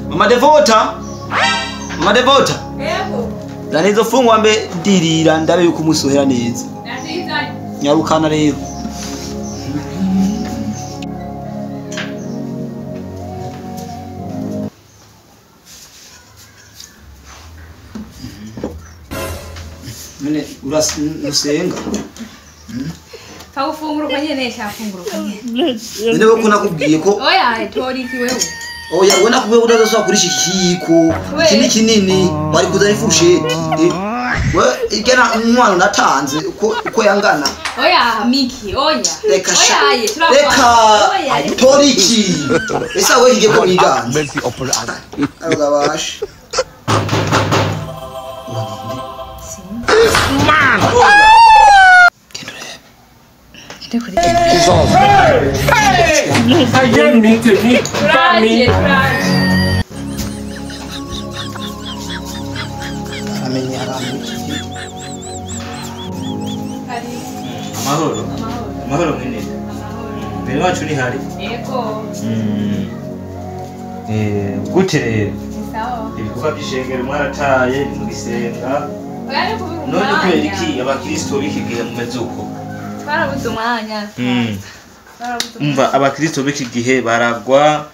Mama Devota. Mama Devota. Yego. Zanizo fungwa mbe dirira ndabe yuko umusohera neza. Ndazizanye. Nyarukana rero. None urasenga. Kawufungura uko nyene cyafungura uko nyene. None ko nakubwiye ko oya tori wewe. Oya we nakubwiye ko utazasubira kurisha ikiyiko. Iki ni kinini wari kuzana ifurusheti. We igena umwana natanze uko yangana. Oya Miki oya. Reka reka tori iki. Esa we hige ko niganze. Arugabashe. Man. Amahoro. Amahoro mwene. Mbere wacu ni hari? Yego. Gute rero? Sawa. Ibikorwa by'ishengero mwarataye mugisenga. None kubera iki abakristo b'iki gihe mumeze uko? Twarabuze umwanya. Umva abakristo b'iki gihe baragwa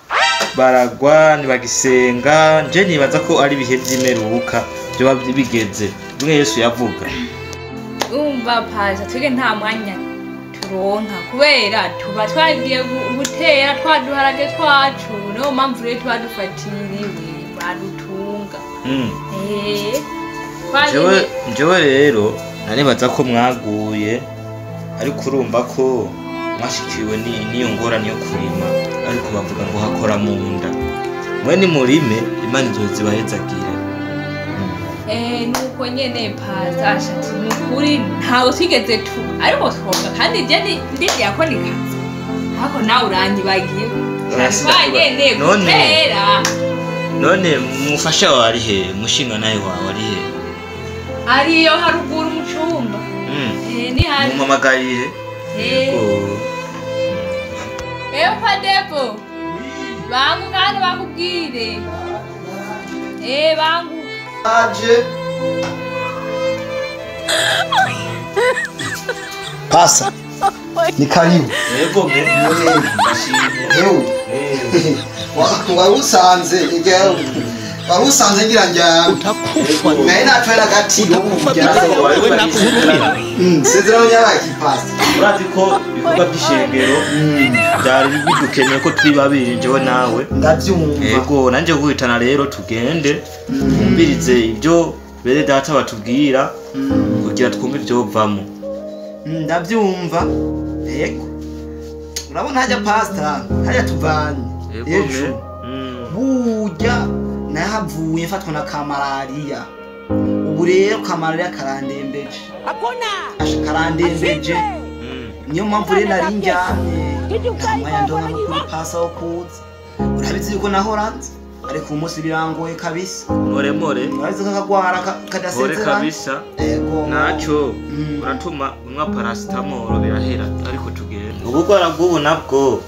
ntibagisenga. Nje nibaza ko ari ibihe by'imeruka byoba bigeze bimwe Yesu yavuga. Umva paja twige nta mwanya turonka kubera tuba twagiye gutera twaduharage twacu, niyo mpamvu rero tuba dufatiriwe badutunga. Jewe rero naribaza ko mwaguye, ariko urumva ko mwashikiwe n'iyo ngorane yo kurima, ariko bavuga ngo hakora mu nda. Mwe ni murime Imana izozibahezagira. Nuko nyene paza ashati nukuri ntago twigeze tu ariko twoga kandi je ndiye ko nikaze hako nawe uranyibagiye. None none mufasha wawe ari he? Mushinga nawe wawe ari he? Ariyo haruguru mu cumba. Ni hari. Mumamagarire. Yego. Eyo Padepo. Bangu kandi bakubwire. Bangu. Aje. Pasa. Ni karibu. Yego mbe. Yewe. Warusanze igero. Warusanze ngira njyana. Naye natwera gati sezerano nyabaki pasi. Urazi ko ibikorwa by'ishengero byari bidukeneye ko turi babiri jewe nawe. Ndabyumva. Yego nanje guhitana rero tugende twumvirize ibyo bere data batubwira kugira twumve ibyo bavamo. Ndabyumva. Yego. Urabona hajya pastor, hajya tuvanye. Yego. Burya nahavuye mfatwa na kamalariya. Ubu rero kamalariya karandembeje. Karandembeje. Niyo mpamvu rero nari njyamye. Nta ndonka no kuri pasa wo kuza. Urabizi yuko nahoranze ariko umunsi birangoye kabisa. More more. Urabizi ko akagwara kadasezerana. More kabisa. Yego. Naco uratuma unywa paracetamol birahera ariko tugenda. Ubugwara bw'ubu nabwo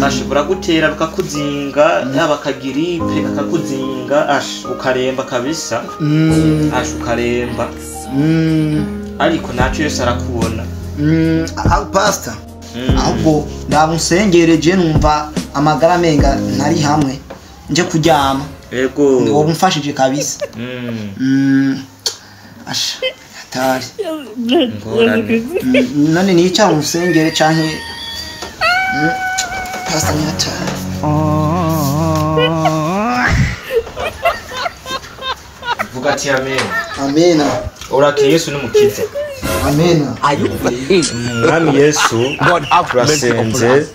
ashobora gutera bikakuzinga, yaba akagiripe kakakuzinga, ukaremba kabisa. Ukaremba. Ariko naco Yesu arakubona. Pastor. Ahubwo ndamusengereje numva amagara menga ntari hamwe nje kuryama. Yego. Wowe umfashije kabisa. Asha atari. None nicara umusengere canke Pastor ni atari. Vuga ati amen. Amena. Urakire Yesu n'umukiza. Amena. Mwami Yesu turasenze,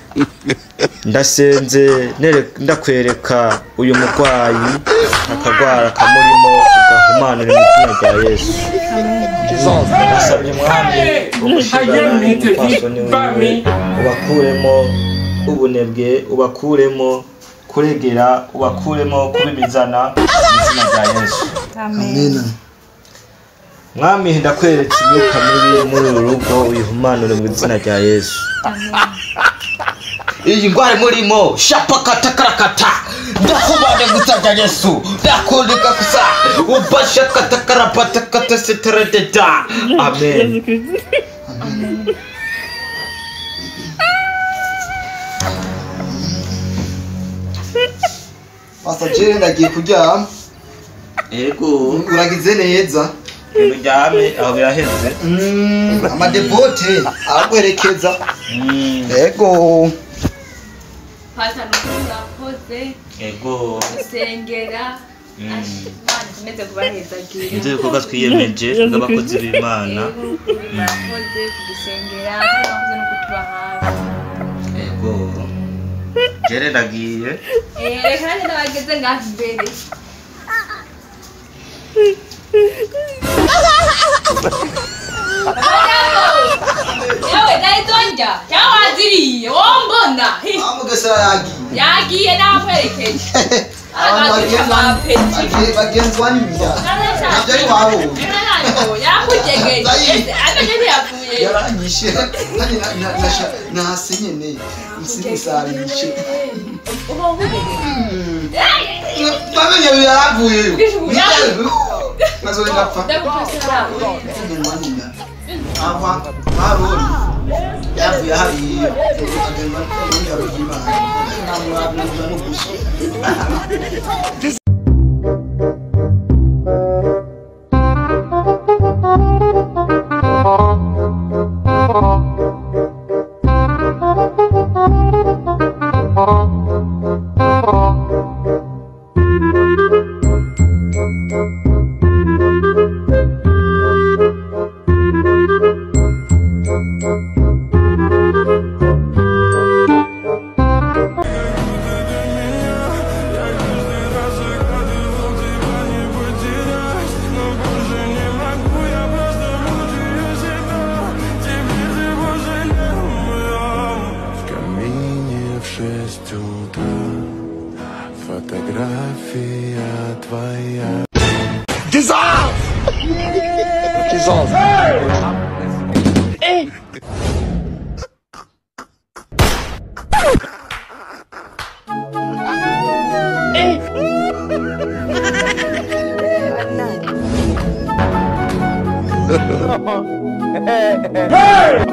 ndasenze ndakwereka uyu murwayi akagwara kamurimo ugahumanura imitima rya Yesu. Ndasabye Mwami umushinga ubakuremo ubunebwe, ubakuremo kuregera, ubakuremo kubimizana mu izina rya Yesu. Amena. Mwami ndakwereka imyuka mibi muri uru rugo uyihumanure mu izina rya Yesu. Iyi ngwara murimo shapakata karakata Ndakubada gusaka Yesu. Ndakulika kusa. Ubashaka takarapata kata seteredeta. Amen. Amen. Pastor Jerry ndagiye kuryama. Yego. Uragize neza. Uryame aho biraheze. Amadevote arakwerekeza. Yego. Pastor murakoze. Yego. Gusengera. Imana ikomeze kubahezagira. Nivyo bikorwa twiyemeje nk'abakozi b'Imana. Murakoze kudusengera, murakoze no kutuba hafi. Yego. Jere ndagiye. Reka nanjye ndabageze ngaho imbere. Yewe ndayizonja cyangwa waziriye wombona. Amugesera yagiye. Yagiye nakwerekeje. Abantu bagenzwa n'ibya. Ntabyo ari wabonye. Yakujegeje. Amenye ntiyavuye. Yaranyishe. Nanjye nahasi nyene. Nsimusarishe. Uba ukujegeje. Bamenye yaravuyeyo. Nazo ndapfa. Ava maroni. Yavuye hariya. Agenda n'ingabo y'Imana. Namurabira no gusa. Фотография твоя. Dissolve! Dissolve. Hey! Hey! Hey! Hey!